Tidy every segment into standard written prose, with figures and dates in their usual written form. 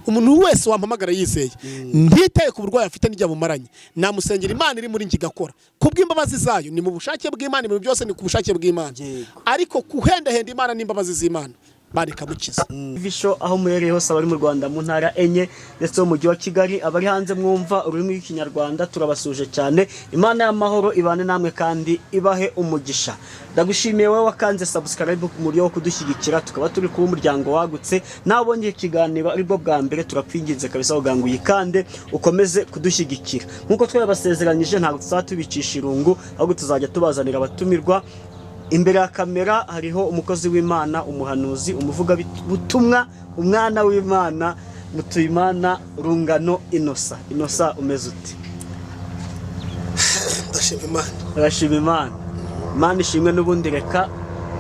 Umuntu wese wampamagara yizeye, ntitaye ku burwayi afite n'ijya bumaranye, namusengera, Imana iri muri njye igakora kubw'imbabazi zayo. Ni mu bushake bw'Imana, ibintu byose ni ku bushake bw'Imana. Ariko kuhendahenda Imana n'imbabazi z'Imana, Imana ikamukiza. Visho aho muherereye hose, abari mu Rwanda mu ntara enye ndetse mu mujyi wa Kigali, abari hanze mwumva ururimi rw'Ikinyarwanda, turabasuje cyane. Imana y'amahoro ibane namwe kandi ibahe umugisha. Ndagushimiye wowe wakanze subscribe mu buryo wo kudushyigikira, tukaba turi kuba umuryango wagutse. Nawe ubonye ikiganiro aribwo bwa mbere, turakwinginze kabisa kugira ngo uyikande ukomeze kudushyigikira. Nk'uko twabasezeranyije, ntabwo tuzaba tubicisha irungu, ahubwo tuzajya tubazanira abatumirwa. Imbere ya kamera hariho umukozi w'Imana, umuhanuzi, umuvugabutumwa, umwana w'Imana, Mutuyimana Rungano Inosa. Inosa, umeze uti? Ndashima Imana. Urashima Imana, Imana ishimwe. N'ubundi reka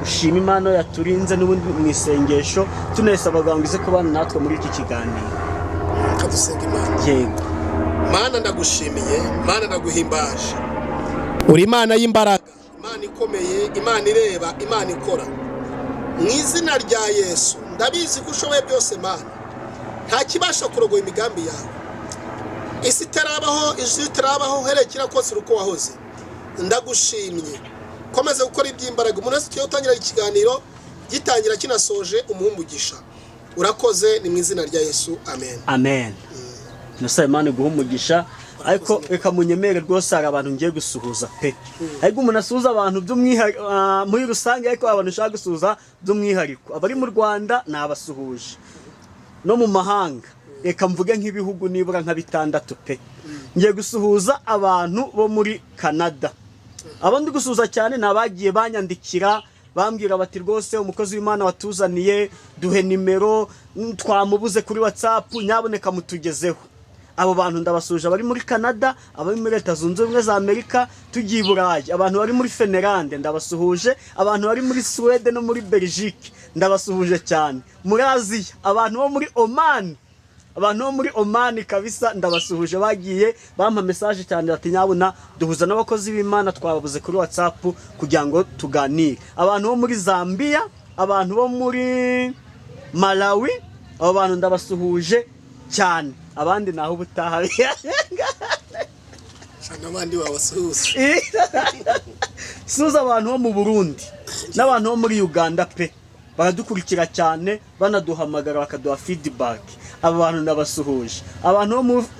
ushima Imana yaturinze n'ubundi mu isengesho, tunesaba ngo ize kubana natwe muri iki kiganiro. Kadusenga Imana. Yego. Mana, ndagushimiye. Mana, ndaguhimbaje. Uri Imana y'imbaraga, Imana ikomeye, Imana ireba, Imana ikora. Mu izina rya Yesu, ndabizi ko ushoboye byose. Mana, nta kibasha kurogoya imigambi yawe. Isi itarabaho, ijuru itarabaho, uhereye kera kose uri uko wahoze. Ndagushimye, komeza gukora iby'imbaraga. Umuntu wese tugiye gutangira ikiganiro, gitangira kinasoje, umuhe umugisha. Urakoze, ni mu izina rya Yesu, amen. Amen. Inosa, Imana iguha umugisha. Ariko reka munyemere rwose, hari abantu ngiye gusuhuza pe. Ariko umuntu asuhuza abantu by'umwihariko muri rusange, ariko abantu ushaka gusuhuza by'umwihariko, abari mu Rwanda ni abasuhuje, no mu mahanga. Reka mvuge nk'ibihugu nibura nka bitandatu pe. Ngiye gusuhuza abantu bo muri Canada. Abo ndi gusuhuza cyane ni abagiye banyandikira, bambwira bati: "Rwose umukozi w'Imana watuzaniye, duhe nimero, twamubuze kuri WhatsApp, nyaboneka mutugezeho." Abo bantu ndabasuhuje, abari muri Canada, abari muri Leta Zunze Ubumwe za Amerika. Tugiye i Burayi, abantu bari muri Finlande ndabasuhuje, abantu bari muri Suwede no muri Belgique ndabasuhuje cyane. Muri Aziya, abantu bo muri Oman, abantu bo muri Oman kabisa ndabasuhuje. Bagiye bampa message cyane bati: "Nyabuna duhuza n'abakozi b'Imana, twababuze kuri WhatsApp kugira ngo tuganire." Abantu bo muri Zambia, abantu bo muri Malawi, abo bantu ndabasuhuje cyane. Abandi naho ubutaha. N'abandi wabasuhuza. Suza abantu bo mu Burundi n'abantu bo muri Uganda pe, baradukurikira cyane, banaduhamagara bakaduha feedback. Aba bantu ndabasuhuje. Abantu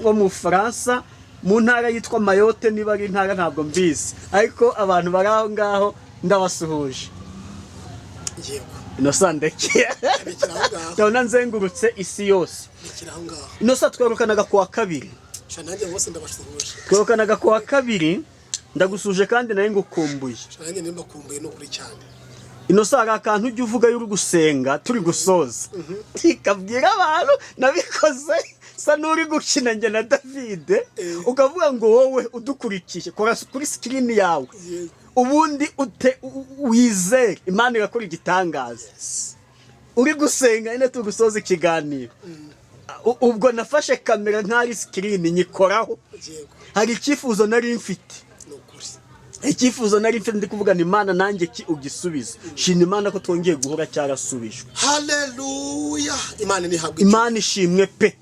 bo mu Bufaransa, mu ntara yitwa Mayotte, niba ari intara ntabwo mbizi, ariko abantu bari aho ngaho ndabasuhuje. Yego. Inosa, ndeke. Rekera aho ngaho. Ndabona nzengurutse isi yose. Rekera aho ngaho. Inosa, twerukanaga kuwa kabiri. Sha, nanjye bose ndabasuhuje. Twerukanaga kuwa kabiri. Ndagusuje kandi nawe ngukumbuye. Sha, nanjye nimbakumbuye, ni ukuri cyane. Inosa, hari akantu ujya uvuga iyo uri gusenga turi gusoza, ikabwira abantu nabikoze sa n'uri gukina njye na Davide, ukavuga ngo: "Wowe udukurikiye, kora kuri screen yawe, ubundi ute wizere Imana irakora igitangaza." Uri gusenga nyine turi gusoza ikiganiro. Ubwo nafashe kamera nk'ari screen nyikoraho. Hari icyifuzo nari mfite. Ni ukuri. Icyifuzo nari mfite, ndi kuvuga ni Imana nanjye ki ugisubiza. Shima Imana ko twongeye guhura cyarasubijwe. Haleluya, Imana ntihabwa. Imana ishimwe pe.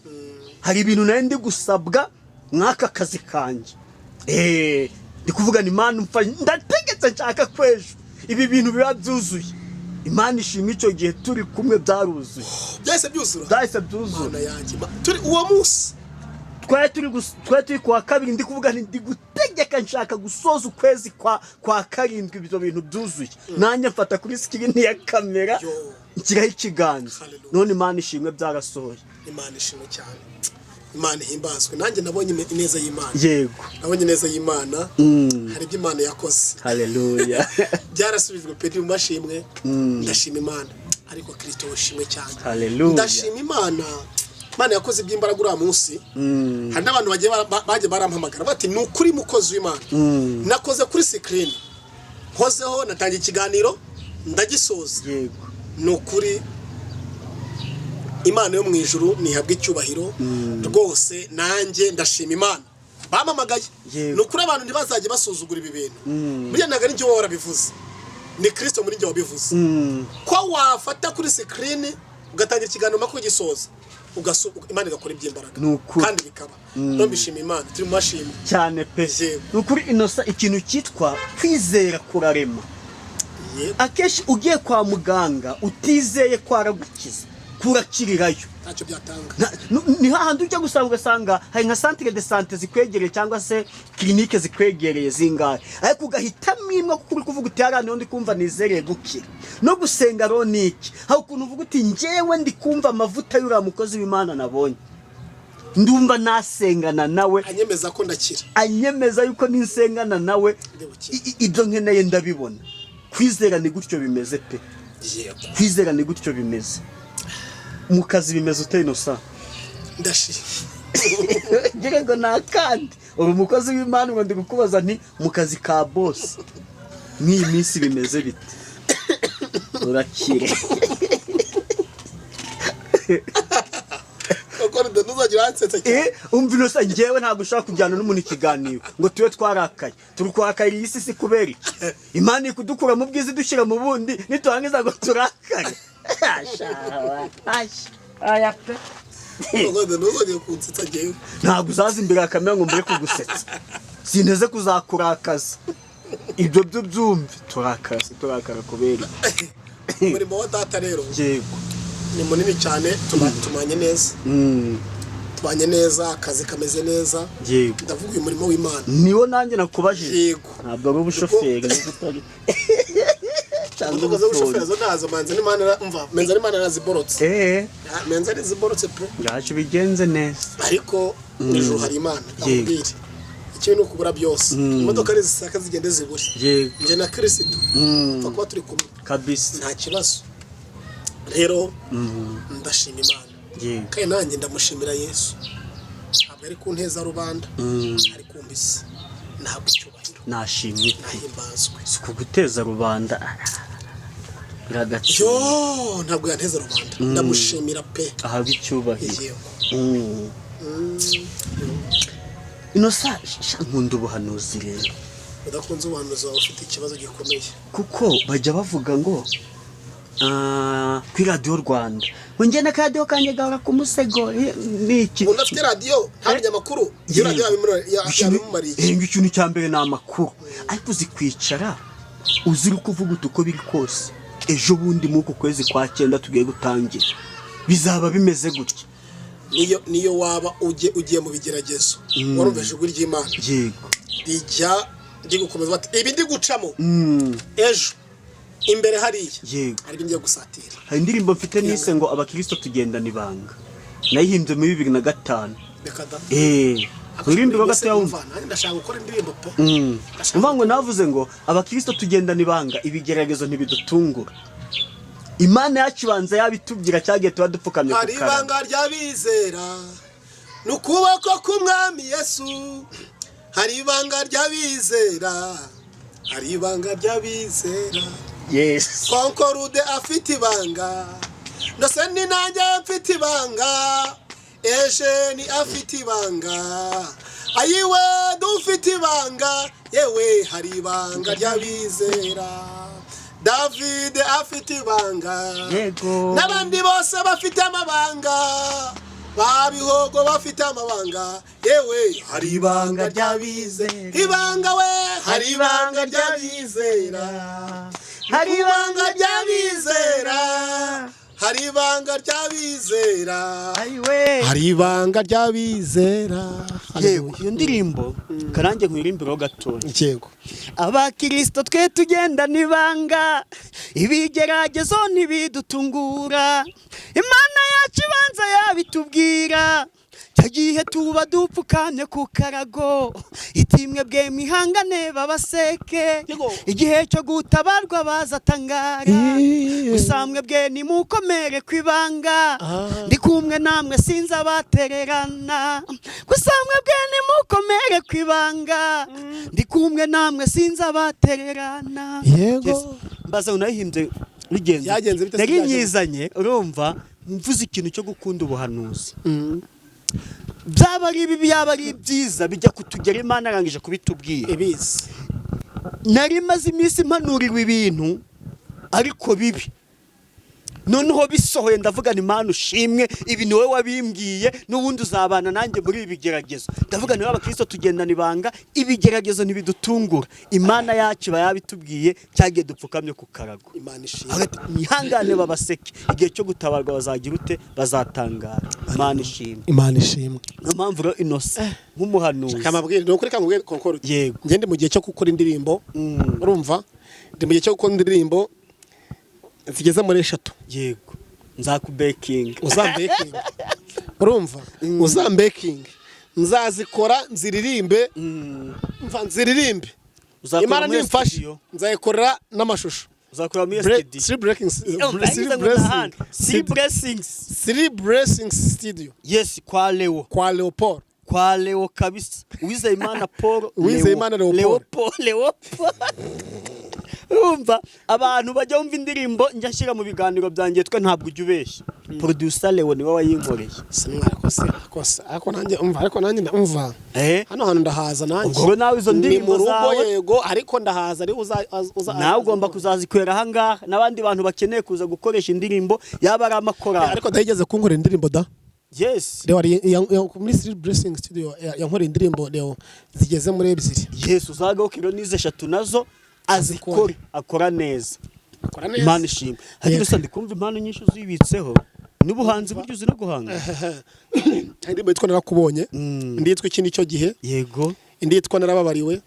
Hari ibintu nari ndi gusabwa mw'aka kazi kanjye. Ndi kuvuga ni Imana ndategetse, nshaka ko ejo ibi bintu biba byuzuye. Imana ishimwe, icyo gihe turi kumwe byaruzuye. Byahise byuzura. Byahise byuzura. Mana yanjye, turi uwo munsi. Twari turi kuwa kabiri, ndi kuvuga nti ndi gutegeka, nshaka gusoza ukwezi kwa karindwi ibyo bintu byuzuye. Nanjye mfata kuri screen ya kamera, Yo. nshyiraho ikiganza. Hallelujah. None Imana ishimwe, byarasohoye. Imana ishimwe cyane, Imana ihimbazwe. Nanjye nabonye ineza y'Imana. Nabonye ineza y'Imana. Hari ibyo Imana yakoze. Haleluya. Byarasubijwe pe, mu mashimwe. Ndashima Imana, ariko Kirisito washimwe cyane. Haleluya. Ndashima Imana. Imana yakoze iby'imbaraga uriya munsi. Hari n'abantu bagiye bagiye barampamagara bati: "Ni ukuri mukozi w'Imana, nakoze kuri screen, nkozeho natangiye ikiganiro ndagisoza." Ni ukuri, Imana yo mu ijuru ntihabwa icyubahiro rwose. Nanjye ndashima Imana bampamagaye. Ni ukuri, abantu ntibazajye basuzugura ibi bintu. Burya ntabwo ari njye wowe warabivuze, ni Kirisito muri njye wabivuze, ko wafata kuri screen ugatangira ikiganiro mpaka ugisoza. Imana igakora iby'imbaraga Ni ukuri. kandi bikaba. No mbishima Imana, turi mu mashimwe. Cyane pe. Yego. Ni ukuri, Innocent, ikintu cyitwa kwizera kurarema. Akenshi ugiye kwa muganga utizeye ko aragukiza, kurakirirayo. Ntacyo byatanga. Ni hahandi ujya gusanga, ugasanga hari nka centre de santé zikwegereye cyangwa se clinique zikwegereye zingahe, ariko ugahitamo imwe kuko uri kuvuga uti: "Hariya niho ndi kumva nizereye gukira." No gusenga rero ni iki? Hari ukuntu uvuga uti: "Njyewe ndi kumva amavuta y'uriya mukozi w'Imana nabonye, ndumva nasengana nawe." Anyemeza ko ndakira. Anyemeza yuko ninsengana nawe Ndibukira. ibyo nkeneye ndabibona. Kwizera ni gutyo bimeze pe. Kwizera ni gutyo bimeze. Mu kazi bimeze ute, Innocent? Ndashima. Ngira ngo ni akandi uri umukozi w'Imana, ngo ndi kukubaza nti: mu kazi ka boss nk'iyi minsi bimeze bite? Urakire. Kuko ntuzajya uransetsa cyane. Umva Innocent, njyewe ntabwo ushobora kujyana n'umuntu ikiganiro ngo tube twarakaye. Turi kwakira iyi si kubera iki? Imana iri kudukura mu bwiza idushyira mu bundi, niturangiza ngo turakare. Aya pe. Kuko ntuzongere kunsetsa njyewe. Ntabwo uzaza imbere ya kamera ngo mbere kugusetsa, sinteze kuzakurakaza, ibyo byo byumve. Turakara se, turakara kubera iki? Umurimo wa data rero ni munini cyane, tumanye neza. Tubanye neza, akazi kameze neza. Ndavuga uyu murimo w'Imana. Niwo nanjye nakubajije. Yego. Ntabwo ari ubushoferi, niba utari cyangwa Imodoka z'ubushoferi ubufundi. Zo ntazo, manze n'Imana umva, menza n'Imana yaraziborotse. Menza ariziborotse pe. Ngacu bigenze neza. Ariko mu ijuru hari Imana. Akubwire, ikibi ni ukubura byose. Imodoka nizisaka zigende zibure, njye na Kirisitu upfa kuba turi kumwe, nta kibazo. Rero ndashima Imana. Kandi nanjye ndamushimira Yesu, ntabwo ari ku nteza rubanda, ari ku mbisi, ntabwo icyubahiro. Nashimye pe. Nahimbazwe. Si kuguteza rubanda, biragaciro. Yo, ntabwo yanteza rubanda, ndamushimira pe. Ahabwa icyubahiro. Yego. Innocent, sha, nkunda ubuhanuzi rero. Udakunze ubuhanuzi wawe ufite ikibazo gikomeye. Kuko bajya bavuga ngo kuri Radiyo Rwanda, ngo njye n'akaradiyo kanjye gahora ku musego, ni iki? Umuntu afite radiyo ntamenye amakuru, iyo radiyo yabimumariye iki? Ngo ikintu cya mbere ni amakuru, ariko uzi kwicara uzi uri kuvuga uti: "Uko biri kose ejo bundi muri uku kwezi kwa cyenda tugiye gutangira bizaba bimeze gutya." Niyo waba ugiye mu bigeragezo, warumvise ijwi ry'Imana rijya rigukomeza bati: "Ibi ndi gucamo, ejo imbere hariya hari ibyo ngiye gusatira." Hari indirimbo mfite nise ngo "Abakristo tugendana ibanga", nayihimbye muri 2005. Reka da! Uririmbe gatoya wumva. Umva, nanjye ndashaka gukora indirimbo pe. Ndashaka. Umva ngo navuze ngo: "Abakristo tugendana ibanga, ibigeragezo ntibidutungura, Imana yacu ibanza yabitubwira cyagiye tuba dupfukamye ku Hari karama." ibanga ry'abizera, ni ukuboko k'Umwami Yesu. Hari ibanga ry'abizera, hari ibanga ry'abizera. Konkorude afite ibanga, ndetse ni nanjye mfite ibanga, Ejeni afite ibanga, ayiwe dufite ibanga. Yewe, hari ibanga ry'abizera, David afite ibanga, n'abandi bose bafite amabanga, babihogo bafite amabanga. Yewe, hari ibanga ry'abizera, ibanga we, hari ibanga ry'abizera, hari ibanga ry'abizera, hari ibanga ry'abizera. Ayiwe. Hari ibanga ry'abizera. Yego, iyo ndirimbo karange nkwirimbiraho gatoya. Yego. Abakirisito twe tugendana ibanga, ibigeragezo ntibidutungura, Imana yacu ibanza yabitubwira cya gihe tuba dupfukamye ku karago, iti: "Mwebwe mwihangane babaseke." Yego. Igihe cyo gutabarwa bazatangara. Gusa mwebwe nimukomere ku ibanga. Ndi kumwe namwe, sinzabatererana. Gusa mwebwe nimukomere ku ibanga, ndi kumwe namwe, sinzabatererana. Yego. Yes. Mbaza unayihimbye bigenze. Byagenze bite se? Nari Byagenze? nyizanye, urumva mvuze ikintu cyo gukunda ubuhanuzi, byaba ari ibi, byaba ari ibyiza, bijya kutugera Imana arangije kubitubwira. Ibizi. Nari maze iminsi mpanuriwe ibintu ariko bibi. Noneho bisohoye ndavuga ni Mana ushimwe, ibi ni wowe wabimbwiye, n'ubundi uzabana nanjye muri ibi bigeragezo. Ndavuga niba abakristo tugendana ibanga, ibigeragezo ntibidutungura, Imana yacu iba yabitubwiye cyagiye dupfukamye ku karago. Imana ishimwe. Hagati mwihangane babaseke, igihe cyo gutabarwa bazagira ute? Bazatangara. Imana ishimwe. Imana ishimwe. Niyo mpamvu rero Innocent nk'umuhanuzi Kamabwire, ni ukuri kamubwire Concorde. Yego. Njye ndi mu gihe cyo gukora indirimbo. Urumva, ndi mu gihe cyo gukora indirimbo zigeze muri 3. Yego, nzakubekinga. Uzambekinga, urumva, uzambekinga, nzazikora nziririmbe, mva nziririmbe. Uzakora Imana muri nimfasha studio. nzayikorera n'amashusho. Uzakora muri studio. Three Breakings. Three Blessings. Three Blessings. Three Blessings Studio. Yes, kwa Leo. Kwa Leopold. Kwa Leo kabisa, Uwizeyimana Paul. Uwizeyimana Leopold. Leopold, Leopold. Urumva abantu bajya bumva indirimbo njya nshyira mu biganiro byanjye twe ntabwo ujya ubeshya, producer Leo niwe wayinkoreye. Sinarikose kose, ariko nanjye umva, ariko nanjye ndumva hano hantu ndahaza nanjye. Ubwo rero nawe izo Ni ndirimbo mu rugo. zawe- Yego, ariko ndahaza ari uza uza. Nawe ugomba kuzazikorera ahangaha n'abandi bantu bakeneye kuza gukoresha indirimbo, yaba ari amakorali. Ariko ndahigeze kunkorera indirimbo da. Yes. Leo ari muri Three Blessing Studio yankoreye indirimbo Leo zigeze muri 2. Yes, uzagaho rero n'izo 3 nazo azikore, akora neza. Akora neza. Imana ishimwe. Hari gusa ndi kumva impano nyinshi uzibitseho n'ubuhanzi, burya uzi no guhanga. Indirimbo yitwa Narakubonye, indi yitwa Iki Nicyo Gihe, indi yitwa Narababariwe,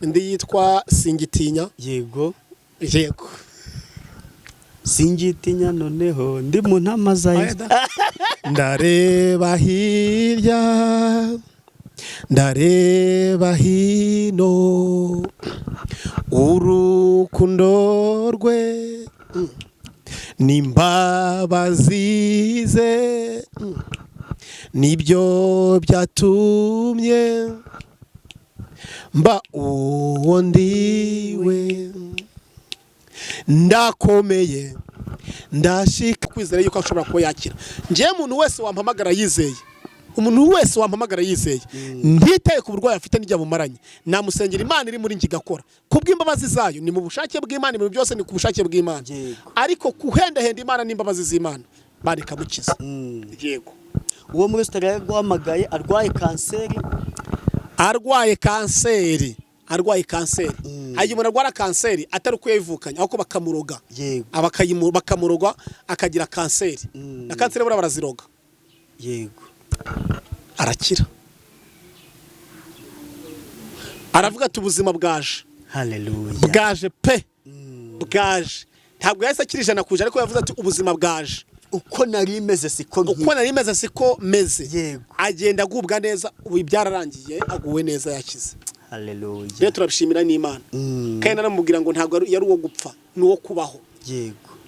indi yitwa Singitinya. Yego. Yego. Singitinya noneho ndi mu ntama za Yesu. Ndareba hirya, ndareba hino, urukundo rwe n'imbabazi ze nibyo byatumye mba uwo ndiwe, ndakomeye, ndashika kwizera yuko ashobora kuba yakira. Njyewe umuntu wese wampamagara yizeye, umuntu wese wampamagara yizeye, ntitaye ku burwayi afite n'ijya bumaranye, namusengera Imana iri muri njye igakora kubw'imbabazi zayo. Ni mu bushake bw'Imana, ibintu byose ni ku bushake bw'Imana. Ariko kuhendahenda Imana n'imbabazi z'Imana, Imana ikamukiza. Yego. Uwo muri Australia yaguhamagaye arwaye kanseri. Arwaye kanseri, arwaye kanseri. Hari igihe umuntu arwara kanseri atari uko yayivukanye, ahubwo bakamuroga. Bakamuroga akagira kanseri. Na kanseri buriya baraziroga. Arakira, aravuga ati ubuzima bwaje. Haleluya. Bwaje pe, bwaje. Ntabwo yahise akira 100%, ariko yavuze ati ubuzima bwaje. Uko nari meze siko Uko nari meze siko meze. Agenda agubwa neza, ubu byararangiye, aguwe neza, yakize. Haleluya. Rero turabishimira n'Imana. Kandi naramubwira ngo ntabwo yari uwo gupfa, ni uwo kubaho,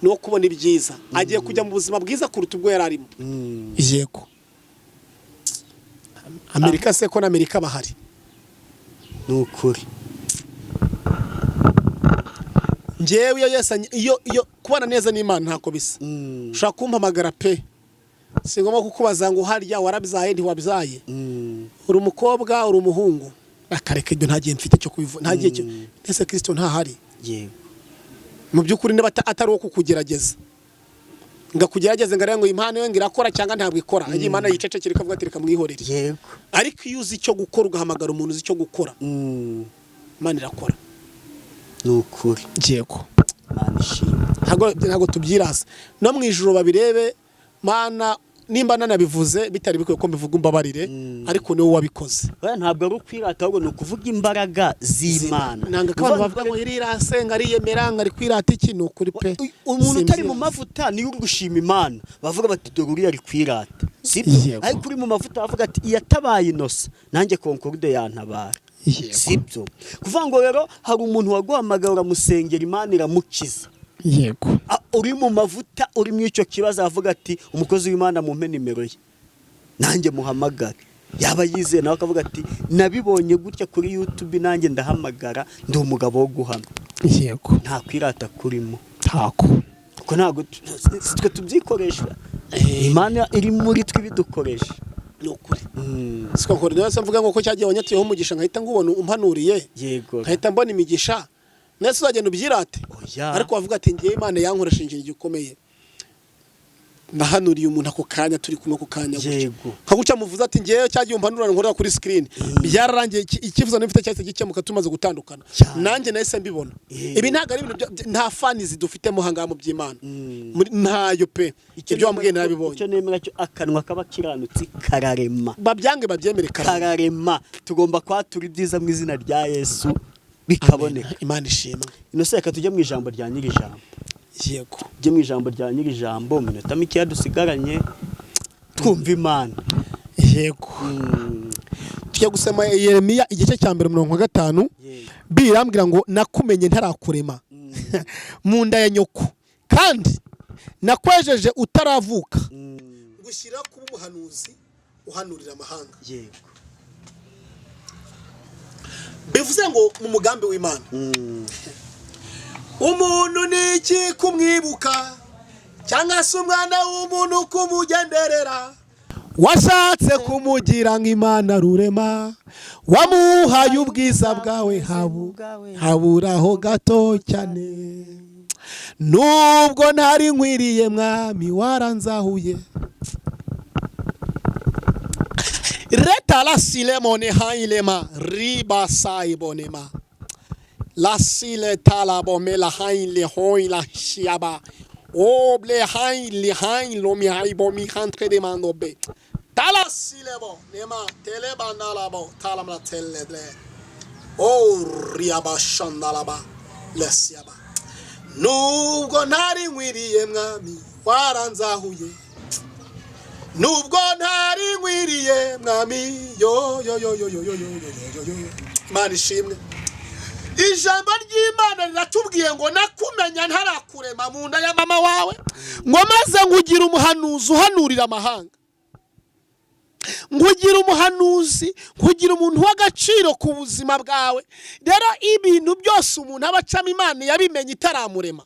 ni uwo kubona ibyiza, agiye kujya mu buzima bwiza kuruta ubwo yari arimo. Yego, Amerika se ko na Amerika bahari. Ni ukuri. Njyewe iyo Yesu iyo kubana neza n'Imana ntako bisa. Ushobora kumpamagara pe, si ngombwa kukubaza ngo harya warabyaye ntiwabyaye, uri umukobwa, uri umuhungu, akareka ibyo. Nta gihe mfite cyo kubivuga, nta gihe cyo ndetse Kristo ntahari. Mu by'ukuri niba atari uwo kukugerageza, ngakugerageze ngareba ngo impano yo ngirakora cyangwa ntabwo ikora, agiye Imana yicecekera ikavuga ati reka mwihorere. Ariko iyo uzi icyo gukora, ugahamagara umuntu uzi icyo gukora, Imana irakora. Ni ukuri. Yego. Imana ishimwe. Ntabwo tubyirasa, no mu ijoro babirebe. Mana, nimba nanabivuze bitari bikwiye ko mbivuga, umbabarire, ariko niwe wabikoze. Oya, ntabwo ari ukwirata, ahubwo ni ukuvuga imbaraga z'Imana. Nanga ko abantu bavuga ngo irirasenga, ariyemera, ngo ari kwirata iki. Ni ukuri pe. Umuntu utari mu Simbyirasa. mavuta niwe uri gushima Imana, bavuga bati dore uriya ari kwirata, sibyo? Ariko uri mu mavuta bavuga ati iyatabaye Innocent, nanjye Concorde yantabara. Sibyo? Kuvuga ngo rero hari umuntu waguhamagara uramusengera, Imana iramukiza. Uri mu mavuta, uri mu icyo kibazo, avuga ati umukozi w'Imana mumpe nimero ye nanjye muhamagare, yaba yizeye nawe akavuga ati nabibonye gutya kuri YouTube, nanjye ndahamagara, ndi umugabo wo guhamya. Nta kwirata kurimo. Ntako. Kuko ntabwo si twe tubyikoresha, Imana iri muri twe ibidukoresha. Ni ukuri. Siko nkora niyo mvuga ngo ko cyagiye wanyatuyeho umugisha, nkahita ngubona umpanuriye, nkahita mbona imigisha, nese uzagenda ubyirate? Oya. Ariko wavuga ati ngiye Imana yankoresha ikintu gikomeye. Nahanuriye umuntu ako kanya, turi kumwe ako kanya gutya. Nka gutya muvuze ati ngewe cyagiye umpanura nkorera kuri screen, byararangiye. Icyifuzo nari mfite cyahise gikemuka tumaze gutandukana. Nanjye nahise mbibona. Ibi ntabwo ari ibintu nta fanizi dufitemo ahangaha mu by'Imana. Ntayo pe. Ibyo wambwiye narabibonye. Icyo nemera cyo, akanwa k'abakiranutsi kararema. Babyange babyemere, karame. Kararema. Tugomba kwatura ibyiza mu izina rya Yesu, bikaboneka. Imana ishimwe. Ino se, reka tujye mu ijambo rya nyir'ijambo. Yego. Tujye mu ijambo rya nyir'ijambo, mu minota mikeya dusigaranye, twumva Imana. Yego, tujya gusoma Yeremiya igice cya 1, 5. Birambwira ngo nakumenye ntarakurema mu nda ya nyoko, kandi nakwejeje utaravuka, gushyira kuba umuhanuzi uhanurira amahanga. Bivuze ngo mu mugambi w'Imana, umuntu ni iki kumwibuka, cyangwa se umwana w'umuntu kumugenderera? Washatse kumugira nk'Imana rurema, wamuhaye ubwiza bwawe, haburaho gato cyane. Nubwo ntari nkwiriye, Mwami, waranzahuye. Retala silemone hailema ribasaibonema lasile talabomela haile hoila shiaba oble haile hailomi haibomi hantre demandobe tala silebo nema telebandalabo talamla teledle o riaba shandalaba lesiaba. Nubwo ntari nkwiriye, Mwami, waranzahuye. Nubwo ntari nkwiriye, Mwami, yo yo yo yo yo yo yo yo yo yo. Imana ishimwe. Ijambo ry'Imana riratubwiye ngo nakumenya ntarakurema mu nda ya mama wawe, ngo maze ngugira umuhanuzi uhanurira amahanga, ngugira umuhanuzi, nkugira umuntu w'agaciro ku buzima bwawe. Rero ibintu byose umuntu aba acamo, Imana yabimenye itaramurema.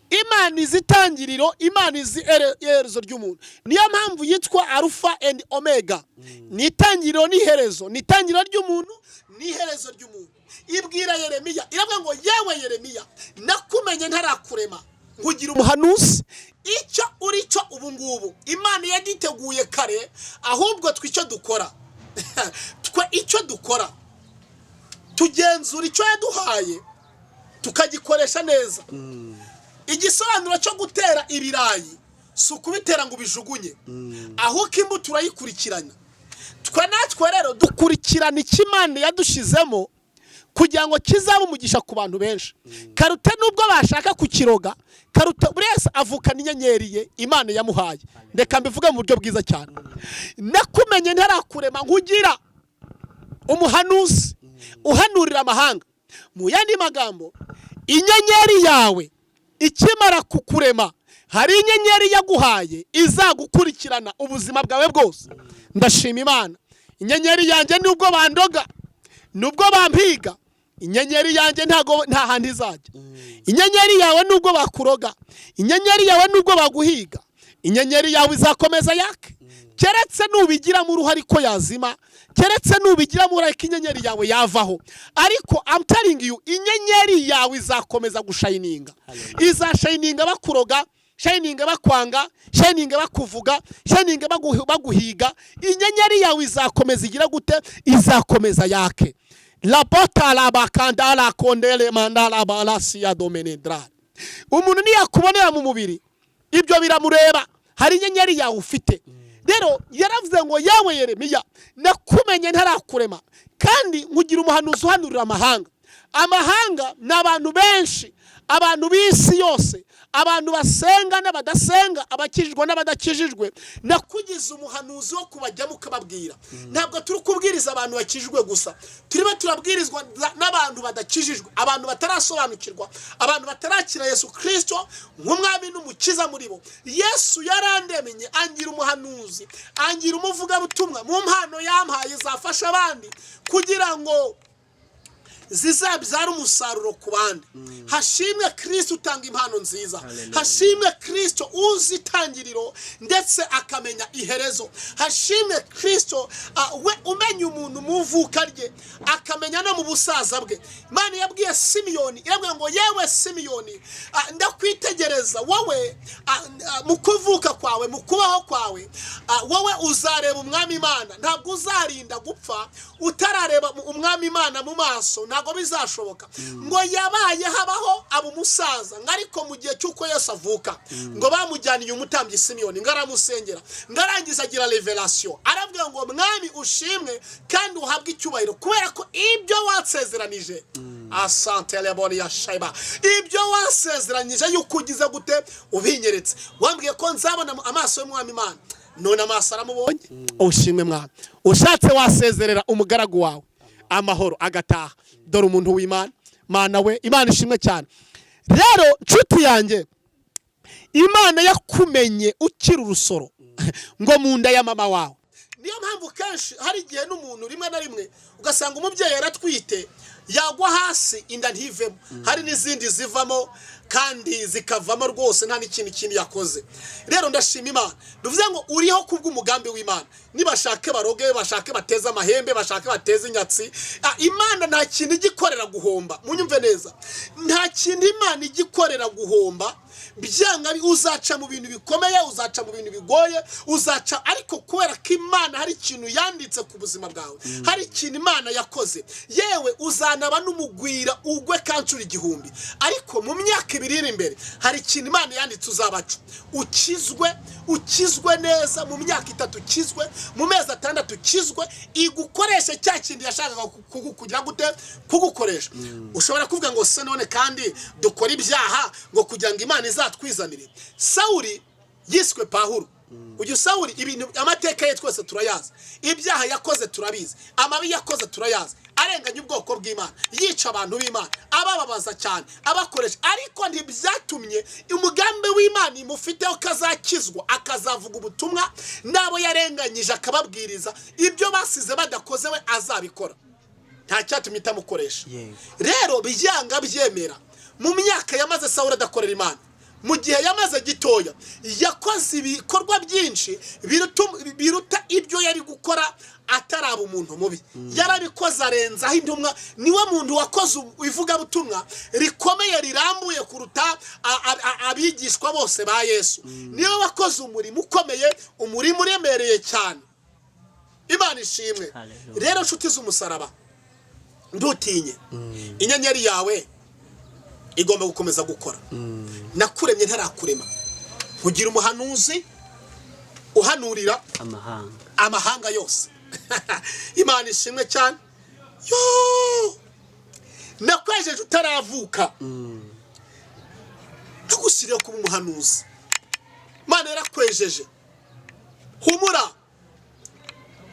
Imana izi itangiriro, Imana izi iherezo ry'umuntu. Niyo mpamvu yitwa Alpha and Omega, ni itangiriro n'iherezo, ni itangiriro ry'umuntu n'iherezo ry'umuntu. Ibwira Yeremiya, iravuga ngo yewe Yeremiya, nakumenye ntarakurema, nkugira umuhanuzi. Icyo uri cyo ubu ngubu Imana yagiteguye kare. Ahubwo twe icyo dukora, twe icyo dukora, tugenzura icyo yaduhaye tukagikoresha neza. Igisobanuro cyo gutera ibirayi si ukubitera ngo ubijugunye, ahubwo imbuto urayikurikirana. Twe natwe rero dukurikirana icyo Imana yadushizemo kugira ngo kizabe umugisha ku bantu benshi. Karuta nubwo bashaka kukiroga, karuta buri wese avukana inyenyeri ye Imana yamuhaye. Reka mbivuge mu buryo bwiza cyane: nakumenye ntarakurema, nkugira umuhanuzi uhanurira amahanga. Mu yandi magambo, inyenyeri yawe ikimara kukurema, hari inyenyeri yaguhaye izagukurikirana ubuzima bwawe bwose. Ndashima Imana, inyenyeri yanjye nubwo bandoga, nubwo bampiga, inyenyeri yanjye ntago nta hantu izajya. Inyenyeri yawe nubwo bakuroga, inyenyeri yawe nubwo baguhiga, inyenyeri yawe izakomeza yake, keretse nubigiramo uruhare ko yazima, keretse nubigiramo uruhare ko inyenyeri yawe yavaho. Ariko I'm telling you, inyenyeri yawe izakomeza gushininga. Izashininga bakuroga, shininga bakwanga, shininga bakuvuga, shininga baguhiga. Inyenyeri yawe izakomeza igira gute? Izakomeza yake. Lapota labakanda la kondele mandala balasiya domenedra. Umuntu niyakubonera mu mubiri, ibyo biramureba, hari inyenyeri yawe ufite. Rero yaravuze ngo yawe Yeremiya, nakumenye ntarakurema, kandi nkugira umuhanuzi uhanurira amahanga. Amahanga ni abantu benshi, abantu b'isi yose, abantu basenga n'abadasenga, abakijijwe n'abadakijijwe. Nakugize umuhanuzi wo kubajyamo ukababwira. Ntabwo turi kubwiriza abantu bakijijwe gusa, turimo turabwirizwa n'abantu badakijijwe, abantu batarasobanukirwa, abantu batarakira Yesu Kirisito nk'umwami n'umukiza muri bo. Yesu yarandemye, angira umuhanuzi, angira umuvugabutumwa mu mpano yampaye zafasha abandi kugira ngo Zizabyara umusaruro ku bandi. Hashimwe Kristo utanga impano nziza. Hallelujah. Hashimwe Kristo uzi itangiriro ndetse akamenya iherezo. Hashimwe Kristo we umenya umuntu mu mvuka rye, akamenya no mu busaza bwe. Imana yabwiye Simiyoni, irabwira ngo: "Yewe Simiyoni, ndakwitegereza wowe, mu kuvuka kwawe, mu kubaho kwawe, wowe uzareba Umwami Imana. Ntabwo uzarinda gupfa utarareba Umwami Imana mu maso, ntabwo bizashoboka." Ngo yabaye habaho aba umusaza, ngo ariko mu gihe cy'uko Yesu avuka, ngo bamujyaniye umutambyi Simiyoni, ngo aramusengera, ngo arangiza agira révélation, aravuga ngo: "Mwami, ushimwe kandi uhabwe icyubahiro, kubera ko ibyo wansezeranije, asante leboni ya shaiba, ibyo wansezeranyije yuko ugize gute, ubinyeretse. Wambwiye ko nzabona amaso y'Umwami Imana, none amaso aramubonye. Ushimwe Mwami." Ushatse wasezerera umugaragu wawe amahoro agataha. Dore umuntu w'Imana. Mana we, Imana ishimwe cyane. Rero nshuti yanjye, Imana yakumenye ukiri urusoro ngo mu nda ya mama wawe. Niyo mpamvu kenshi hari igihe n'umuntu rimwe na rimwe ugasanga umubyeyi yaratwite, yagwa hasi inda ntivemo. Hari n'izindi zivamo kandi zikavamo rwose nta n'ikintu kindi yakoze. Rero ndashima Imana. Bivuze ngo uriho kubw'umugambi w'Imana. Nibashake baroge, bashake bateze amahembe, bashake bateze inyatsi. Imana nta kintu ijya ikorera guhomba. Munyumve neza, nta kintu Imana ijya ikorera guhomba. Byanga uzaca mu bintu bikomeye, uzaca mu bintu bigoye, uzaca, ariko kubera ko Imana hari ikintu yanditse ku buzima bwawe, hari ikintu Imana yakoze, yewe uzanaba n'umugwira ugwe kancura 1000, ariko mu myaka 2 iri imbere hari ikintu Imana yanditse uzabaca. Ukizwe, ukizwe neza mu myaka 3, ukizwe mu mezi 6, ukizwe, igukoreshe cya kintu yashakaga kugira gute, kugukoresha. Ushobora kuvuga ngo: "Se none kandi dukora ibyaha ngo kugira ngo Imana izatwizanire?" Sawuri yiswe Pahuro. Uyu Sawuri, ibintu, amateka ye twese turayazi. Ibyaha yakoze turabizi, amabi yakoze turayazi, arenganya ubwoko bw'Imana, yica abantu b'Imana, abababaza cyane, abakoresha, ariko ntibyatumye umugambi w'Imana imufiteho kazakizwa, akazavuga ubutumwa n'abo yarenganyije akababwiriza ibyo basize badakoze, we azabikora. Nta cyatumye itamukoresha. Rero byanga byemera, mu myaka yamaze Sawuri adakorera Imana, mu gihe yamaze gitoya, yakoze ibikorwa byinshi biruta ibyo yari gukora ataraba umuntu mubi. Yarabikoze arenzaho intumwa. Niwe muntu wakoze ivugabutumwa rikomeye rirambuye kuruta abigishwa bose ba Yesu. Niwe wakoze umurimo ukomeye, umurimo uremereye cyane. Imana ishimwe. Hallelujah. Rero nshuti z'umusaraba, ntutinye. Inyenyeri yawe igomba gukomeza gukora. Nakuremye ntarakurema, kugira umuhanuzi uhanurira amahanga. Amahanga yose. Imana ishimwe cyane. Yo, nakwejeje utaravuka, ndagushyiriye kuba umuhanuzi. Imana yarakwejeje. Humura,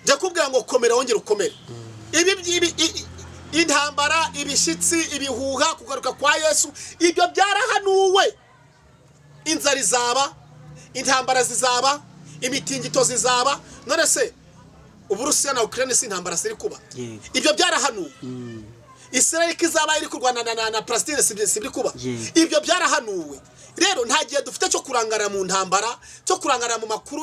njya kubwira ngo komera, wongere ukomere. Ibi intambara, ibishyitsi, ibihuha, kugaruka kwa Yesu, ibyo byarahanuwe. Inzara izaba, intambara zizaba, imitingito zizaba. None se Uburusiya na Ukraine si intambara ziri kuba? Yego. Ibyo byarahanuwe. Israel ko izaba iri kurwana na Palestine, si biri kuba? Yego. Ibyo byarahanuwe. Rero nta gihe dufite cyo kurangara mu ntambara, cyo kurangara mu makuru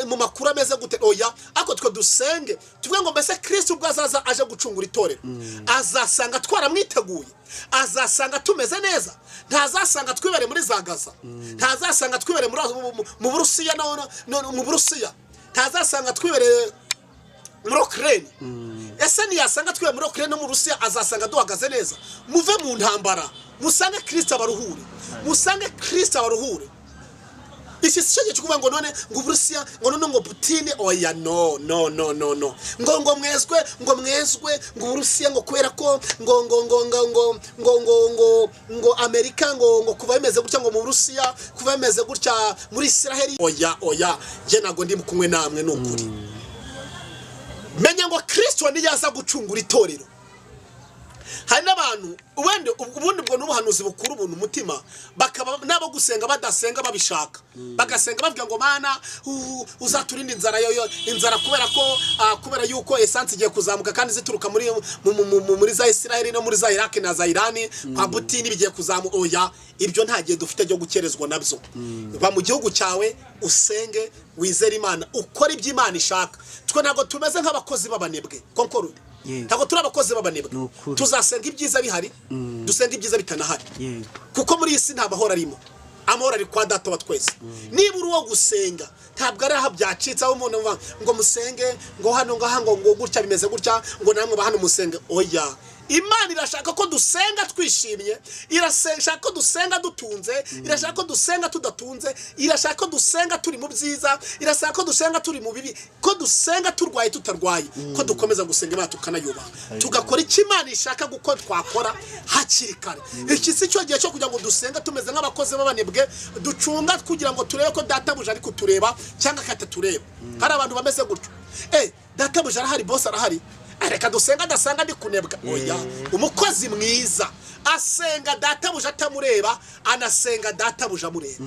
mu makuru ameze gute. Oya, ariko twe dusenge tuvuge ngo: "Mbese Kristo ubwo azaza aje gucungura itorero, azasanga twaramwiteguye? Azasanga tumeze neza? Ntazasanga twibereye muri za Gaza, ntazasanga twibereye mu Burusiya, no mu Burusiya, ntazasanga twibereye muri Ukraine. Ese ntiyasanga twibereye muri Ukraine no mu Rusiya, azasanga duhagaze neza?" Muve mu ntambara, musange Kristo abaruhure, musange Kristo abaruhure. Iki si cyo gihe cyo kuvuga ngo none ngo Uburusiya, ngo none ngo Putin. Oya, no, no, no, no, no, ngo mwezwe, ngo mwezwe, ngo Uburusiya, ngo kubera ko ngo ngo ngo ngo ngo ngo ngo ngo ngo Amerika, ngo kuva bimeze gutya, ngo mu Burusiya, kuva bimeze gutya muri Israheli. Oya, oya, njye ntabwo ndi kumwe namwe, ni ukuri. Menya ngo Kristo niyaza gucungura itorero. Hari n'abantu wenda ubundi ubwo n'ubuhanuzi bukura ubuntu umutima, bakaba n'abo gusenga badasenga babishaka, bagasenga bavuga ngo: "Mana, uzaturinde inzara yo inzara," kubera ko kubera yuko essence igiye kuzamuka kandi zituruka muri za Israel no muri za Iraq na za Irani kwa Putin, bigiye kuzamuka. Oya, ibyo nta gihe dufite cyo gukerezwa nabyo. Ba mu gihugu cyawe, usenge, wizere Imana, ukore ibyo Imana ishaka. Twe ntabwo tumeze nk'abakozi b'abanebwe, Concorde. Ntabwo turi abakozi b'abanebwe. Ni ukuri. Tuzasenga ibyiza bihari, dusenga ibyiza bitanahari, kuko muri iyi si nta mahoro arimo. Amahoro ari kwa Data wa twese. Niba uri uwo gusenga, ntabwo ari aho byacitse, aho umuntu avuga ngo musenge, ngo hano ngaha, ngo gutya bimeze gutya, ngo namwe ba hano musenge. Oya, Imana irashaka ko dusenga twishimye, irashaka ko dusenga dutunze, irashaka ko dusenga tudatunze, irashaka ko dusenga turi mu byiza, irashaka ko dusenga turi mu bibi, ko dusenga turwaye, tutarwaye, ko dukomeza gusenga Imana tukanayubaha, tugakora icyo Imana ishaka guko twakora hakiri kare. Iki si cyo gihe cyo kugira ngo dusenga tumeze nk'abakozi b'abanebwe, ducunga kugira ngo turebe ko databuja ari kutureba cyangwa akatatureba. Hari abantu bameze gutyo: "Databuja arahari, boss arahari, reka dusenga adasanga ndi kunebwa." Oya, umukozi mwiza asenga databuja atamureba, anasenga databuja amureba.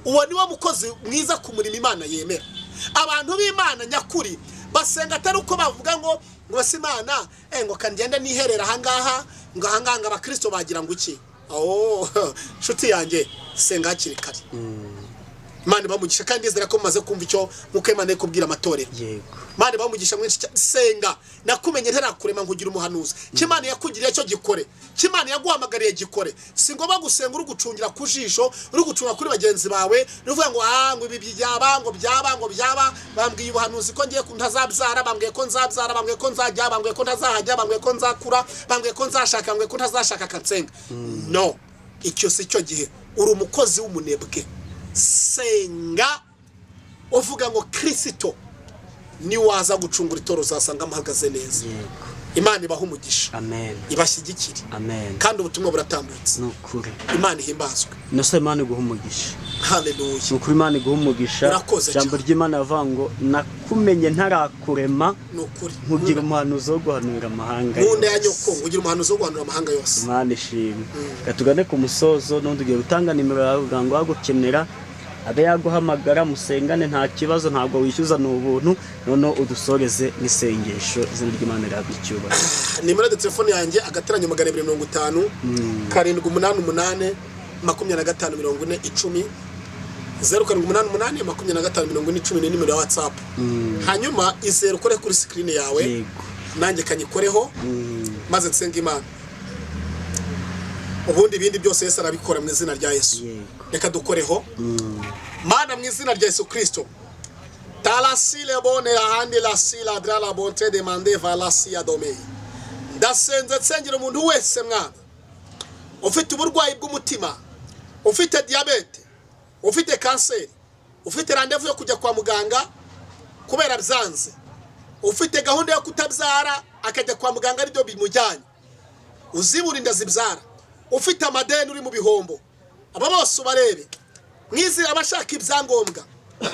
Uwo niwo mukozi mwiza ku murimo Imana yemera. Abantu b'Imana nyakuri basenga atari uko bavuga ngo base Imana, ngo kangende niherera ahangaha, ngo ahangaha ngo abakristo bagira ngo iki. Oh, nshuti yanjye, senga hakiri kare. Imana ibamugisha, kandi ndizera ko mumaze kumva icyo nk'uko Imana iri kubwira amatorero. Imana ibamugisha mwinshi cyane. Senga. Nakumenye ntarakurema nkugira umuhanuzi. Icyo Imana yakugiriye cyo gikore, icyo Imana yaguhamagariye gikore. Si ngombwa gusenga uri gucungira ku jisho, uri gucunga kuri bagenzi bawe, uri kuvuga ngo ngo ibi byaba, ngo byaba, ngo byaba, bambwiye ubuhanuzi ko ngiye ntazabyara, bambwiye ko nzabyara, bambwiye ko nzajya, bambwiye ko ntazahajya, bambwiye ko nzakura, bambwiye ko nzashaka, bambwiye ko ntazashaka, akansenga. No, icyo si cyo gihe. Uri umukozi w'umunebwe. Senga uvuga ngo: "Kirisito niwaza gucungura itorero uzasanga mpagaze neza." Imana ibaha umugisha, Amen. ibashyigikire. Amen. Kandi ubutumwa buratambutse. Ni ukuri. Imana ihimbazwe. Innocent, Imana iguha umugisha. Haleluya. Ni ukuri, Imana iguha umugisha. Urakoze Ijambo cyane. ry'Imana rivuga ngo: "Nakumenye ntarakurema, Ni ukuri. nkugira umuhanuzi wo guhanura amahanga Mu nda ya yose." nyoko ugira umuhanuzi wo guhanura amahanga yose. Imana ishimwe. Reka tugane ku musozo, n'undi ugiye gutanga nimero yawe kugira ngo wagukenera abe yaguhamagara, musengane, nta kibazo, ntabwo wishyuza, ni ubuntu. Noneho udusoreze n'isengesho, izina ry'Imana rihabwa icyubahiro. Nimero de telefone yanjye: *250 788 25 40 10. 0788 25 40 10 ni nimero ya WhatsApp. Hanyuma izere ukore kuri screen yawe, nanjye kanyikoreho, maze nsenga Imana. Ubundi ibindi byose Yesu arabikora mu izina rya Yesu. Reka dukoreho. Mana, mu izina rya Yesu Kristo, tarasile bone ahandi lasila dra la bonté demande valasi adome. Ndasenze, nsengera umuntu wese, mwana ufite uburwayi bw'umutima, ufite diyabete, ufite kanseri, ufite rendez-vous yo kujya kwa muganga kubera byanze, ufite gahunda yo kutabyara akajya kwa muganga aribyo bimujyanye, uzibura inda zibyara, ufite amadeni, uri mu bihombo, aba bose ubarebe mwizi. Abashaka ibyangombwa,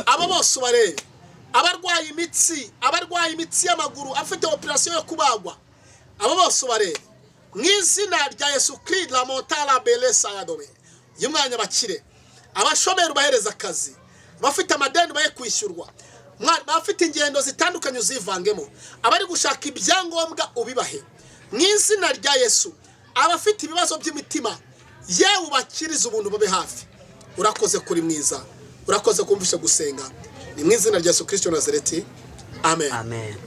aba bose ubarebe. Abarwaye imitsi, abarwaye imitsi y'amaguru, afite operasiyo yo kubagwa, abo bose ubarebe mu izina rya Yesu Kirisito. La montara bele sayadome y'umwanya, bakire. Abashomeri ubahereza akazi, abafite amadeni baye kwishyurwa, abafite ingendo zitandukanye uzivangemo, abari gushaka ibyangombwa ubibahe mu izina rya Yesu. Abafite ibibazo by'imitima, yewe ubakirize ubuntu, babe hafi. Urakoze kuri mwiza, urakoze kumvisha gusenga. Ni mu izina rya Yesu Kirisito Nazareti, amen. Amen.